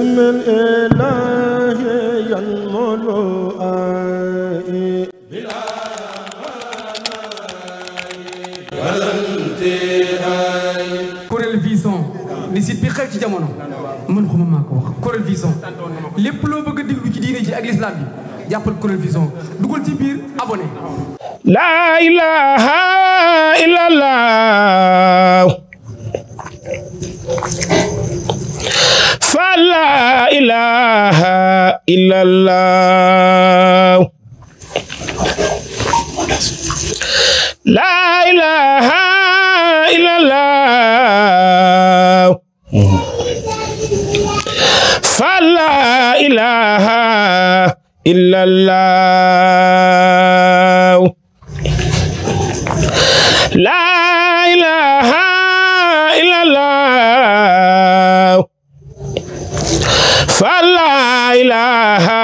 بسم الإله ينمو بلا ولا انتهاء. Kourel Vision di site bi xew ci jamono man xuma maa ko wax Kourel Vision lépp loo bëgg a déglu ci diine ji ak islam bi jàppal Kourel Vision dugal ci biir abonné. La ilaha illallah fa la ilaha illallah la ilaha illallah fa la ilaha illallah la ilaha illallah fa la ilaha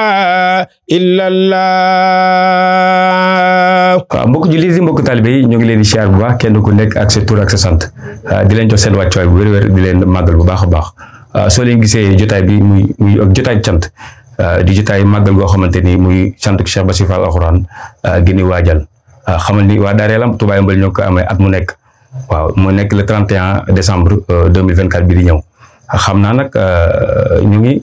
illallah. waaw mbokk jullit yi mbokk taalibe yi ñu ngi leen di siyaar bu baax kenn ku nekk ak sa tur ak sa sant di leen jox seen wàccuwaay bu wér-wér di leen màggal bu baax a baax soo leen gisee jotaay bi muy jotaay cant di jotaay màggal goo xamante ni muy sant Cheikh Bassirou Fall Alxuraan gi ni waajal xamal ni waa Daara Lam Touba Yeumbeul ñoo ko amee at mu nekk waaw mu nekk le 31 décembre 2024 bi di ñëw xam naa nag ñu ngi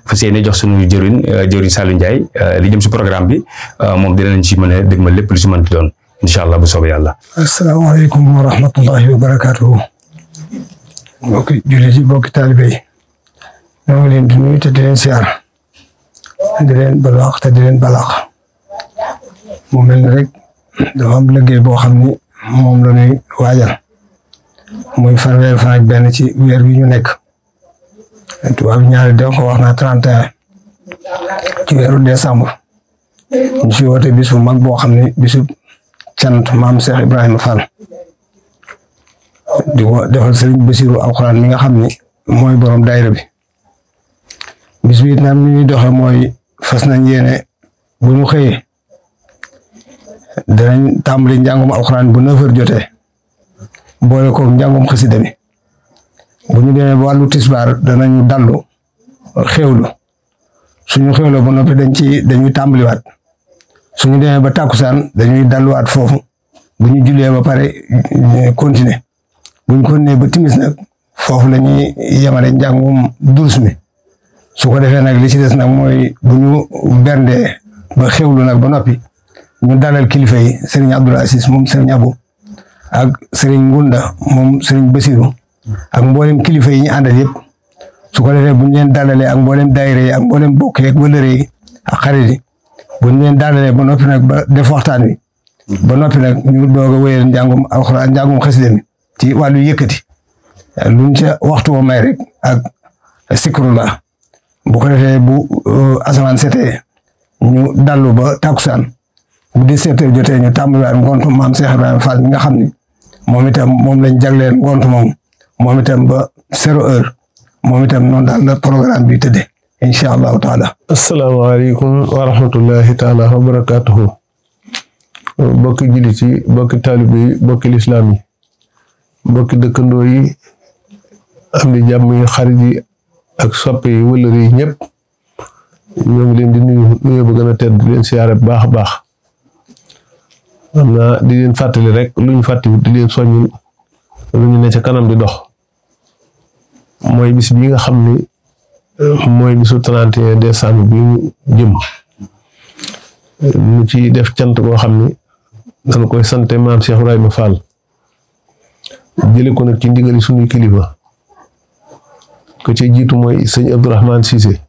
fas yéene jox suñu jëriñ Saliou Ndiaye li jëm si programme bi moom dinañ ci mën a dégg ma lépp lu si mënti doon incha allah bu soobee yàlla. asalaamaaleykum wa rahmatullahi wa barakaatuhu. mbokki jullit yi mbokki taalibe yi ñoo ngi leen di nuyu te di leen siyaar di leen balaax te di leen balaax mu mel ni rek dafa am liggéey boo xam ni moom la ñuy waajal muy fanweeri fan ak benn ci weer wi ñu nekk. tubaab bi ñaari da ko wax na 31 ci weeru décembre ñu si woote bis bu mag boo xam ne bisu cant maam Cheikh Ibrahima Fall di ko defal Serigne Bassirou Alxuraan mi nga xam ne mooy borom daayira bi bis bi itam ni ñuy doxe mooy fas nañ yéene bu ñu xëyee danañ tàmbali njàngum Alxuraan bu 9h jotee boole ko njàngum xasida mi bu ñu demee ba wàllu tisbaar danañu dallu xewlu suñu xewloo ba noppi dañuy tàmbaliwaat suñu demee ba tàkkusaan dañuy dalluwaat foofu bu ñu jullee ba pare continuer bu ñu continuer ba timis nag foofu la ñuy yemale njàngum durus mi su ko defee nag li ci des nag mooy bu ñu berndee ba xewlu nag ba noppi ñu dalal kilifa yi Serigne Abdoul Aziz moom Serigne Abou ak Serigne Ngunda moom Serigne Bassirou ak mboolem kilifa yi ñu àndal yëpp su ko defee bu ñu leen dalalee ak mboolem daayira yi ak mboolem bokk yeeg wëllëre yi ak xarit yi bu ñu leen dalalee ba noppi nag ba def waxtaan wi ba noppi nag ñu doog a wéyal njàngum alxuraan njàngum xasida mi ci wàllu yëkkati luñ ca waxtu wa may rek ak sikrullah bu ko defee bu asamaan setee ñu dallu ba takkusaan bu 17h jotee ñu tàmbaliwaat ngontu maam Cheikh Ibrahima Fall mi nga xam ni moom itam moom lañ jagleen ngontu moom itam ba 0h moom itam noonu daal la programme bi tëddee incha allahu taala. asalaamaaleykum wa rahmatullahi taala wa barakaatuhu. bokki jullit yi bokki taalibe yi bokki lislaam yi bokki dëkkandoo yi am di jàmm yi xarit yi ak soppe yi wëllëre yi ñëpp ñoo ngi leen di nuyu ba gën a tedd di leen siyaare bu baax a baax. xam naa di leen fàttali rek lu ñu fàttali di leen soññil lu ñu ne ca kanam di dox mooy bis bi nga xam ni mooy bisu 31 décembre bi ñu jëm mu ci def cant boo xam ni dañ koy sante maam Cheikh Ibrahima Fall jële ko nag ci ndigali suñuy kilifa ko ci jiitu mooy sëñ Abdourahmane Cissé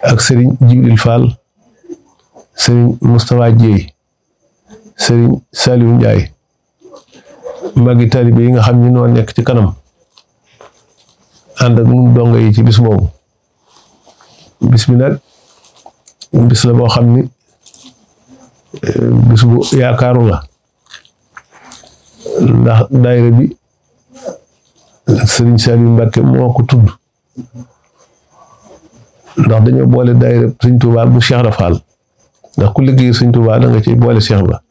ak sëriñ Jibril Fall sëriñ Moustapha Dieye sëriñ Saliou Ndiaye magi taalibe yi nga xam ni noo nekk ci kanam ànd ak ñun dongo yi ci bis boobu bis bi nag bis la boo xam ni bis bu yaakaaru la ndax daayira bi sëriñ Saliou Mbacke moo ko tudd ndax dañoo boole daayira sëñ Touba bu Cheikh Rafal ndax ku liggéey sëñ Touba da nga ci boole Cheikh ba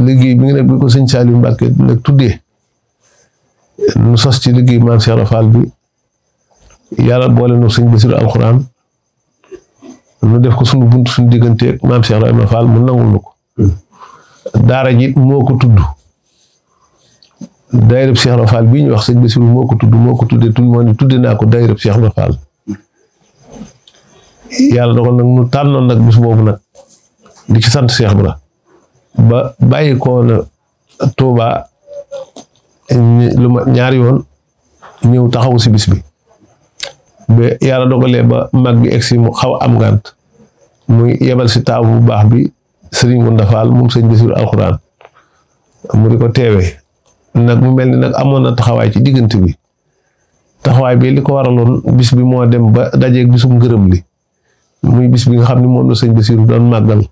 liggéey bi nga nag bi ko sëñ Saliou Mbacke nag tuddee nu sos ci liggéey maam Cheikh Rafal bi yàlla boole no sëñ Basiru alxuraan nu def ko sunu bunt suñu digganteeg maam Cheikh Ibrahima Fall mu nangul nu ko daara ji moo ko tudd daayirab Cheikh Ibrahima Fall bii ñu wax sëñ Basiru moo ko tuddee moo ni tudde naa ko daayirab Cheikh Ibrahima Fall yàlla dogal nag nu tànnoon nag bis boobu nag di ci sant Cheikh Ibra ba bàyyi ko na Touba lu ma ñaari yoon ñëw taxawu si bis bi ba yàlla dogalee ba mag bi egsi mu xaw am ngànt muy yebal si taabu bu baax bi Serigne Ngounda Fall moom sëñ Basiru alxuraan mu di ko teewee nag mu mel ni nag amoon na taxawaay ci diggante bi taxawaay bi li ko waraloon bis bi moo dem ba dajeeg bisum ngërëm li muy bis bi nga xam ne moom la sëñ Basiru doon màggal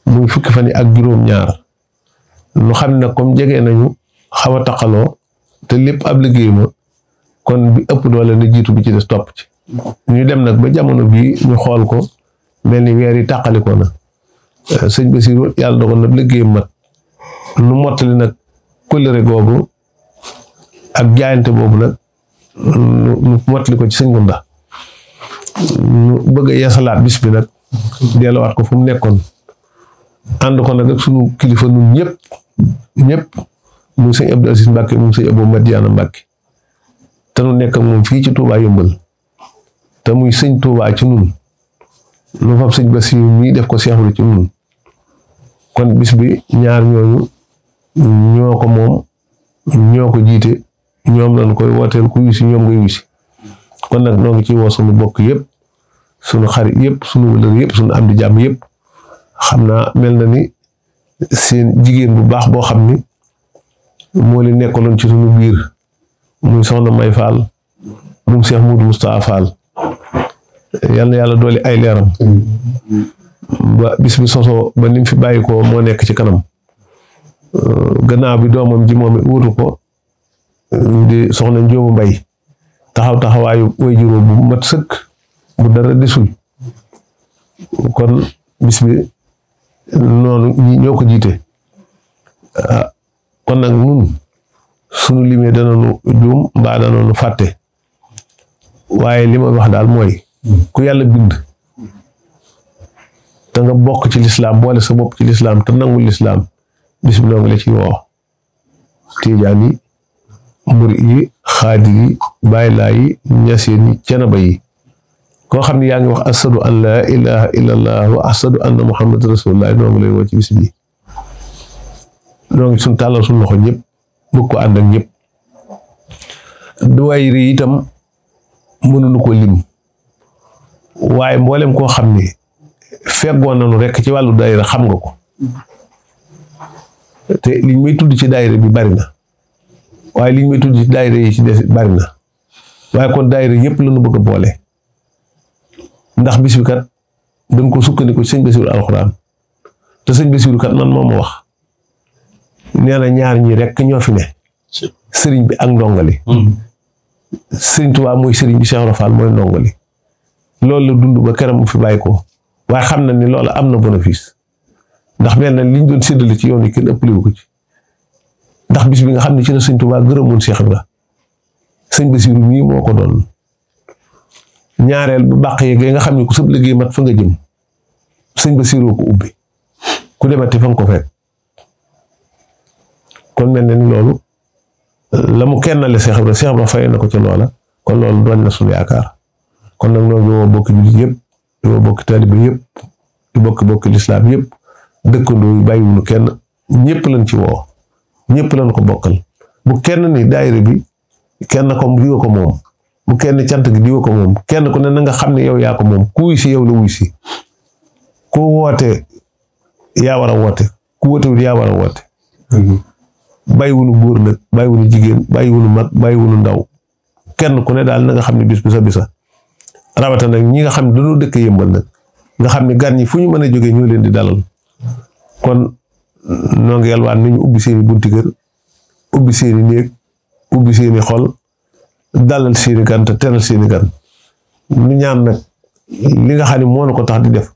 muy fukki fan yi ak juróom-ñaar lu xam ne nag comme jege nañu xaw a taqaloo te lépp ab liggéey ma kon bi ëpp doole na jiitu bi ci des topp ci ñu dem nag ba jamono bii ñu xool ko mel ni weer yi tàqalikoo na sëñ Basiru yàlla dogal na liggéey mat nu mottali nag kóllëre googu ak jaayante boobu nag nu mottali ko ci sëñ Ngounda ñu bëgg a yeesalaat bis bi nag delluwaat ko fu mu nekkoon ànd ko nag ak sunu kilifa nun ñëpp muy sëñ Abdou Aziz Mbacke moom sëñ Abou Madiana Mbacke te nu nekk ak moom fii ci Touba Yëmbal te muy sëñ Touba ci nun lu fab sëñ Basiru mii def ko Cheikh Ibra ci nun kon bis bi ñaar ñooñu ñoo ko moom ñoo ko jiite ñoom lañ koy wooteel ku wisi ñoom ngay wisi kon nag noo ngi ci woo sunu bokk yëpp sunu xarit yëpp sunu wëlër yëpp sunu am di jàmm yëpp xam naa mel na ni seen jigéen bu baax boo xam ni moo li nekkaloon ci sunu biir muy soxna May Fall moom Cheikh Moudou Moustapha Fall yal na yàlla dooli ay leeram ba bis bi sosoo ba nim fi bàyyi ko moo nekk ci kanam gannaaw bi doomam ji moom it wutu ko di soxna Njóobu Mbay taxawaayu way juróom bu mat sëkk bu dara desul kon bis bi noonu ñoo ko jiite kon nag nun sunu limee danañu juum mbaa danañu fàtte waaye li ma wax daal mooy ku yàlla bind te nga bokk ci lislaam boole sa bopp ci lislaam te nangul lislaam bis bi noo ngi la ci woo tiijaan yi murit yi xaadir yi baay laa yi ñaseen yi canaba yi koo xam ne yaa ngi wax ashadu an laa ilaha illa allah wa ashadu anna muhammad rasulullah noo ngi lay woo ci bis bi noo ngi suñ tàllal suñ loxo ñëpp bëgg ko ànd ak ñëpp daayira yi itam mënuñu ko lim waaye mboolem koo xam ne feggoon nañu rekk ci wàllu daayira xam nga ko te liñ may tudd ci daayira bi bari na waaye liñ may tudd ci daayira yi ci des bari na waaye kon daayira yëpp lañu bëgg a boole ndax bis bi kat dañ ko sukkandiku sëñ Basiru alxuraan te sëñ Basiru kat man moo ma wax nee na ñaar ñi rekk ñoo fi ne sëriñ bi ak ndongali sëriñ Tuubaa mooy sëriñ bi Cheikh Ibra Fall mooy ndongali loolu la dund ba keram mu fi bàyyi ko waaye xam na ni loolu am na bénéfice ndax mel na liñ doon séddale ci yoon yi kenn ëppaliwu ko ci ndax bis bi nga xam ne ci la sëñ Tuubaa gërëmoon Cheikh Ibra sëñ Basiru mii moo ko doon ñaareel bu bàq yeegee nga xam ne ku sëb liggéey mat fa nga jëm sëñ Basiru ko ubbi ku demati fa nga ko fekk kon mel na ni loolu la mu kennale Cheikh Ibra fay na ko ci loola kon loolu doon na suñu yaakaar kon nag noo ngi woo bokki jullit yëpp di woo bokki taalibe yëpp di bokki lislaam yëpp dëkkandoo yi bàyyiwuñu kenn ñëpp lañ ci woo ñëpp lañ ko bokkal bu kenn ni daayira bi kenn ko diwa ko moom bu kenn cant gi diwa ko moom kenn ku ne na nga xam ne yow yaa ko moom ku wuy si yow la wuy si ku woote yaa war a woote ku wootewul yaa war a woote bàyyiwuñu góor nag bàyyiwuñu jigéen bàyyiwuñu mag bàyyiwuñu ndaw kenn ku ne daal na nga xam ne bis bi sa bisa rawata nag ñi nga xam ne dañoo dëkk Yëmbal nag nga xam ne gan ñi fu ñu mën a jógee ñoo leen di dalal kon noo ngi yalwaan ni ñu ubbi seeni bunti kër ubbi seeni néeg ubbi seeni xol dalal seeni gan te teral seeni gan ñu ñaan nag li nga xam ne moo na ko tax di def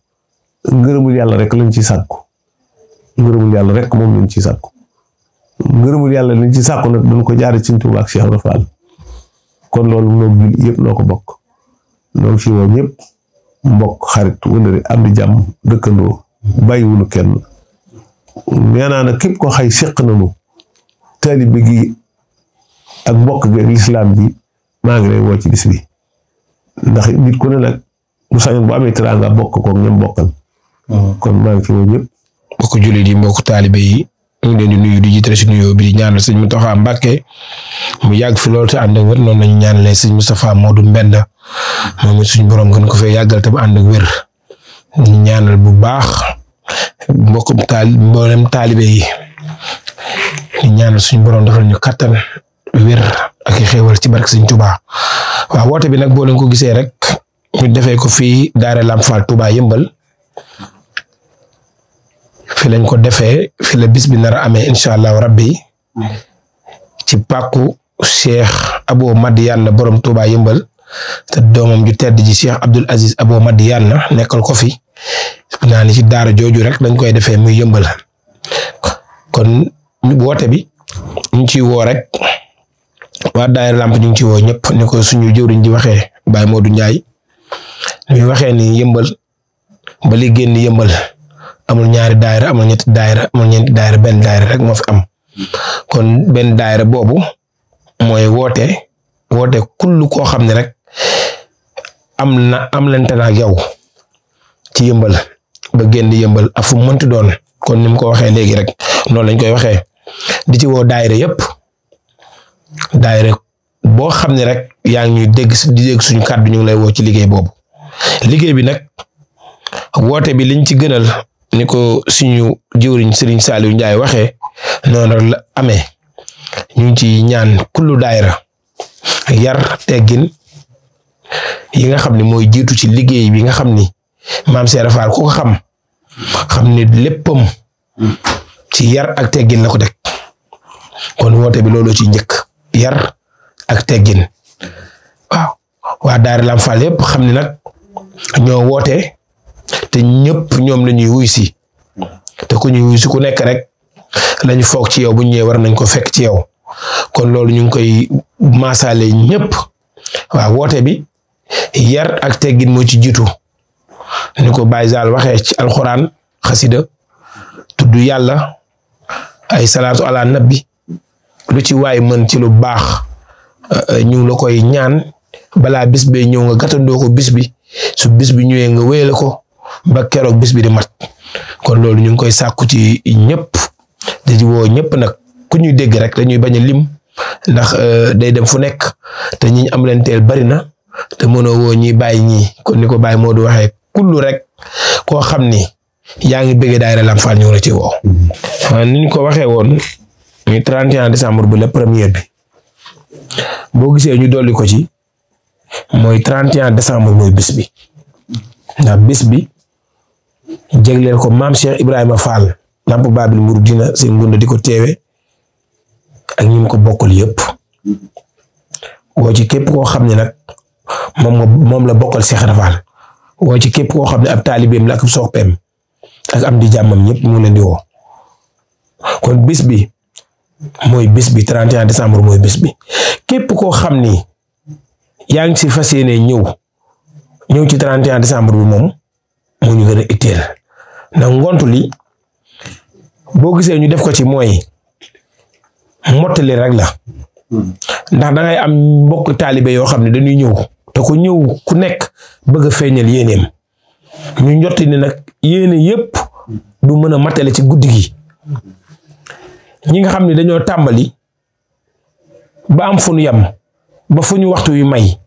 ngërëmul yàlla rek lañ ci sàkku ngërëmul yàlla rek moom lañ ci sàkku ngërëmul yàlla lañ ci sàkku nag dañ ko jaare ci Sëñ Tuubaa ak Cheikh Ibra Fall kon loolu moom jul yëpp noo ko bokk ñoo ngi fi woo ñëpp mbokk xarit wëndëri am di jàmm dëkkandoo bàyyiwunu kenn nee naa nag képp ko xay seq nañu taalibe gi ak mbokk gi ak lislaam ji maa ngi lay woo ci bis bi ndax nit ku ne nag bu sañoon bu amee teraanga bokk ko ñoom bokkal kon maa ngi fi woo ñëpp mbokk jullit yi mbokk taalibe yi ñu ngi leen di nuyu di jiital si nuyoo bi di ñaanal sëñ Mountakha Mbacké mu yàgg fi loolu te ànd ak wér noonu lañu ñaanalee sëñ Moustapha Modou Mbenda moom it suñu borom gën ko fee yàggal te bu ànd ak wér ñu ñaanal bu baax mbokkum mboolem taalibe yi ñu ñaanal suñu borom defal ñu kattan wér ak i xéewal ci barke sëñ Touba waaw woote bi nag boo leen ko gisee rek ñu defee ko fii Daara Lamp Fall Touba Yëmbal fi lañ ko defee fi la bis bi nar a amee incha allahu rabbi ci pàkku Cheikh Abo Madiyana borom Touba Yëmbal te doomam ju tedd ji Cheikh Abdoul Aziz Abo Madiyana nekkal ko fi naa ni ci daara jooju rek dañ koy defee muy Yëmbal kon woote bi ñu ciy woo rek waa Daara Lamp ñu ngi ci woo ñëpp ni ko suñu jëwriñ di waxee Baye Modou Ndiaye ñu waxee ni Yëmbal ba li génn Yëmbal amul ñaari daayira amul ñetti daayira amul ñeenti daayira benn daayira rek moo fi am kon benn daayira boobu mooy woote kullu koo xam ne rek am lente na ak yow ci Yëmbal ba génn Yëmbal ak fu mu mënti doon kon ni mu ko waxee léegi rek noonu lañ koy waxee di ci woo daayira yëpp daayira boo xam ne rek yaa ngi ñuy dégg suñu kàddu ñu ngi lay woo ci liggéey boobu liggéey bi nag woote bi liñ ci gënal ni ko suñu jëwriñ Serigne Saliou Ndiaye waxee noonu rek la amee ñu ngi ci ñaan kullu daayira yar teggin yi nga xam ne mooy jiitu ci liggéey bi nga xam ni maam Cheikh Fall ku ko xam ni léppam ci yar ak teggin la ko teg kon woote bi loolu ci njëkk yar ak teggin waaw waa Daara Lamp Fall yëpp xam ni nag ñoo woote te ñëpp ñoom la ñuy wuy si te ku ñuy wuy si ku nekk rek lañu foog ci yow bu ñëwee war nañ ko fekk ci yow kon loolu ñu ngi koy maasaale ñëpp waaw woote bi yar ak teggin moo ci jiitu ni ko Baye Zal waxee ci alxuraan xasida tudd yàlla ay salaatu ala nabi lu ci waay mën ci lu baax ñu ngi la koy ñaan balaa bis bee ñëw nga gàttandoo ko bis bi su bis bi ñëwee nga wéyale ko ba keroog bis bi di mat kon loolu ñu ngi koy sàkku ci ñëpp di woo ñëpp nag ku ñuy dégg rek dañuy bañ a lim ndax day dem fu nekk te ñi am leen teel bari na te mënoo woo ñi bàyyi ñii kon ni ko Baye Modou waxee kullu rek koo xam ni yaa ngi bëgg Daara Lamp Fall ñu la ci woo. ni ñu ko waxee woon muy 31 décembre bu la première bi boo gisee ñu dolli ko ci mooy 31 décembre mooy bis bi ndax bis bi jégleel ko maam Cheikh Ibrahima Fall Lamp Babil Mouridina seen ngunda di ko teewe ak ñi mu ko bokkal yëpp woo ci képp koo xam ne nag moom la bokkal Cheikh Rafal woo ci képp koo xam ne ab taalibeem la ak soppeem ak am di jàmmam ñëpp mu leen di woo kon bis bi mooy bis bi 31 décembre mooy bis bi képp koo xam ni yaa ngi si fas yéene ñëw ci 31 décembre bi moom moo ñu gën a itteel ndax ngontu li boo gisee ñu def ko ci mooy mottali rek la ndax da ngay am mbokk taalibe yoo xam ne dañuy ñëw te ku ñëw ku nekk bëgg a feeñal yéeneem ñu njotti ni nag yéene yépp du mën a matale ci guddi gi ñi nga xam ne dañoo tàmbali ba am fu ñu yam ba fu ñu waxtu wi may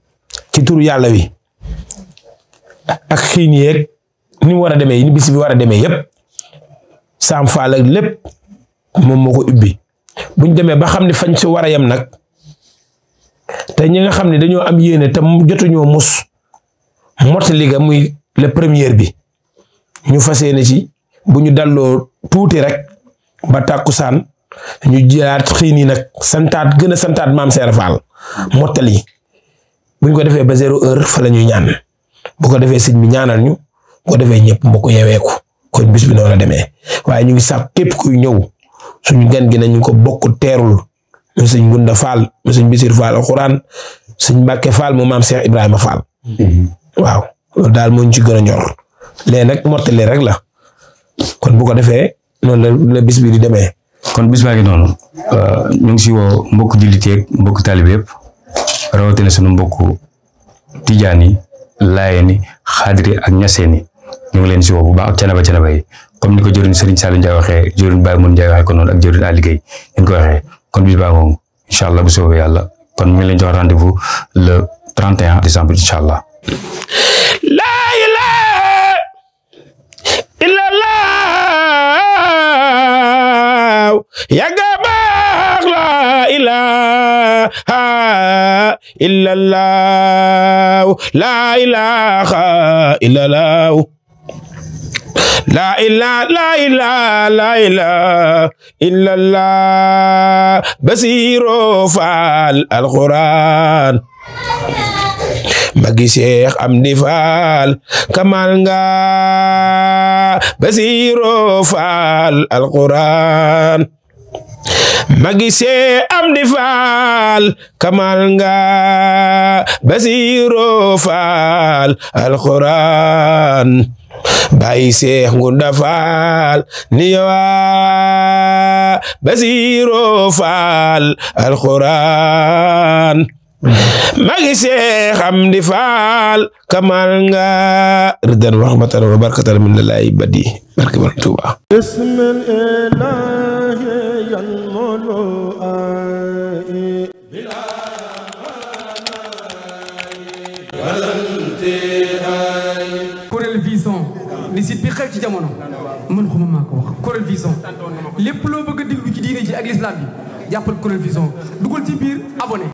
ci turu yàlla wi ak xiin yeeg ni mu war a demee ni bis bi war a demee yépp Sam Fall ak lépp moom moo ko ubbi buñ demee ba xam ne fañ si war a yam nag te ñi nga xam ne dañoo am yéene te jotuñoo mus mottali ga muy le première bi ñu fas yéene ci bu ñu dalloo tuuti rek ba tàkkusaan ñu jëlaat xiin yi nag santaat gën a santaat maam Cheikh Fall mottali buñ ko defee ba 0 heure fa la ñuy ñaan bu ko defee sëñ bi ñaanal ñu bu ko defee ñëpp mbokk yeweeku kon bis bi noonu la demee waaye ñu ngi sax képp kuy ñëw suñu gan gi nañu ko bokk teerul mu sëñ Gunda Fall mu sëñ Bisir Fall alxuraan sëñ Mbàkke Fall mu maam Cheikh Ibrahima Fall waaw loolu daal moo ñu ci gën a ñor léegi nag mottali rek la kon bu ko defee noonu la bis bi di demee. kon bis baa ngi noonu ñu ngi si woo mbokku jullit yeeg mbokku taalibe yëpp rawatina sunu mbokku tijaan yi laayeen yi xaadir yi ak ñaseen yi ñu ngi leen si woo bu baax ak canaba yi comme ni ko jëriñ Serigne Saliou Ndiaye waxee jëriñ Baye Moune Ndiaye waxee ko noonu ak jëriñ Aliou Guèye ñu ko waxee kon bis baa ngoon incha allah bu soobee yàlla kon ñu ngi leen jox rendez-vous le 31 décembre incha allah. laa ilaaha illallaah yàgga baax laa ilaaha illallaah laa ilaaha illallaah laa ilaaha illallaah Basiiro Faal alxuraan magi Seex Amdi Faal kamal nga Basiiro Faal alxuraan magi Seex Amdi Faal kamal nga Basiiro Faal alxuraan Baay Seex Ngunda Faal niwa Basiiro Faal alxuraan magi Seex Amdi Faal kamal nga ridan wa rahmatan wa barakatan min Allahi badi barke Borom Tuuba Kourel Vision ni site bi xew ci jamono man xuma maa ko wax Kourel Vision lépp loo bëgg a déglu ci diine ji ak l'islam bi jàppal Kourel Vision dugal ci biir abonné